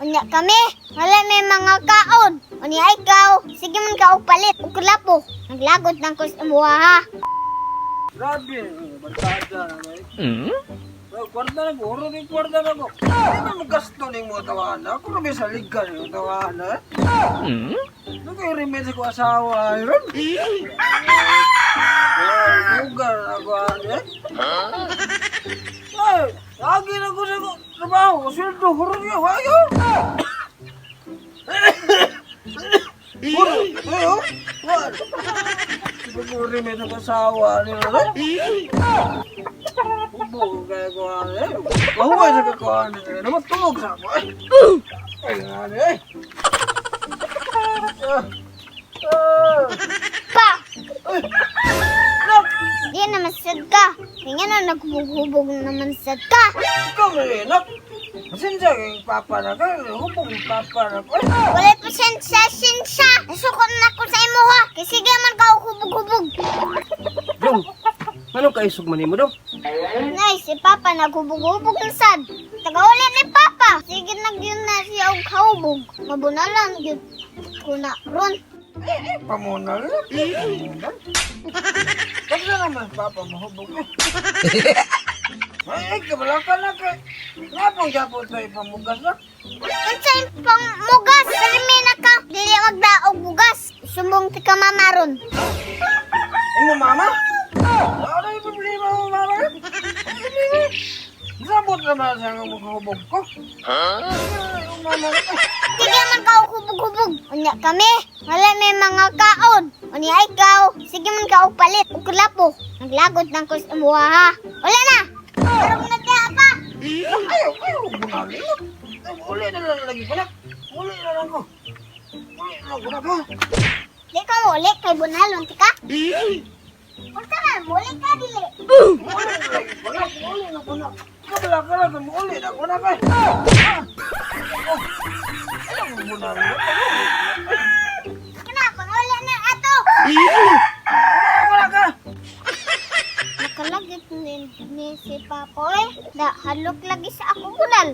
Unya kami, wala may mga kaon. Unya ikaw, sige man ka og palit og kulapo. Naglagot ng kus imuha ha. Grabe, barkada na ba? Oh, kwarta na ko, oro ni kwarta na ko. Hindi na magasto ning mga tawahan. Ako na may saligan ng tawahan. Ano kayo rin sa ko asawa, ron? Ay, lugar na ako, eh. Ay, lagi na ko sa trabaho. Sweldo, huro niya, ayo. Huro, ayo. Wala. Siguro rin may asawa niya, ron? Hubo kaya ko ano eh. Mahuway sa kakuha nito. Naman tulog sa ako eh. Ay, ano eh. Ah, ah. Pa, Ay, nak, di naman sad ka. Kaya na naghubog-hubog naman sad ka. Ikaw na eh, nak. Pasensya kay papa na ka. Hubog yung papa na ko. Eh, Wala pasensya, sinsya. Nasukot na ko sa imo ha. Kay sige man ka og hubog-hubog. Dong, anong kaisog man nimo dong? Nay, si Papa naghubog-hubog na sad. Tagauli ni Papa. Sige na gyud na siya og kahubog. Mabunalan gyud ko na ron. Pamunal na. Pamunal. Kasi naman papa mahubog eh. Ay, ay, kabala ka na kay. Napang japot na ipamugas na. Unsay pang mugas? Permi na ka. Dili magdaog bugas. Sumbong ti ka mama ron. Imo mama? Ano yung problema mo, mama? Sabot naman siya nga maghubog ko. Ay, yung mama ko. Sige man ka og hubog-hubog. Unya kami, wala may mga kaon. Unya ikaw, sige man ka og palit og kulapo. Naglagot ng kus imuha ha. Wala na. Karong na kaya pa. Ayaw, ayaw, bunali na. Ay, uli na lang lagi ko na. Uli na lang ko. Uli na lang ko na ka. Di ka muli kay bunalon ti ka. Unsa man muli ka dili. Uli na lagi ko na. Uli na ko na. Kabala ka lang, uli na ko na ka. Ah! Oh. Ayaw, bunali na. Kana panguli na ato. Wala ka. Nakalagit ni si Papa eh. Da halok lagi sa ako bunal.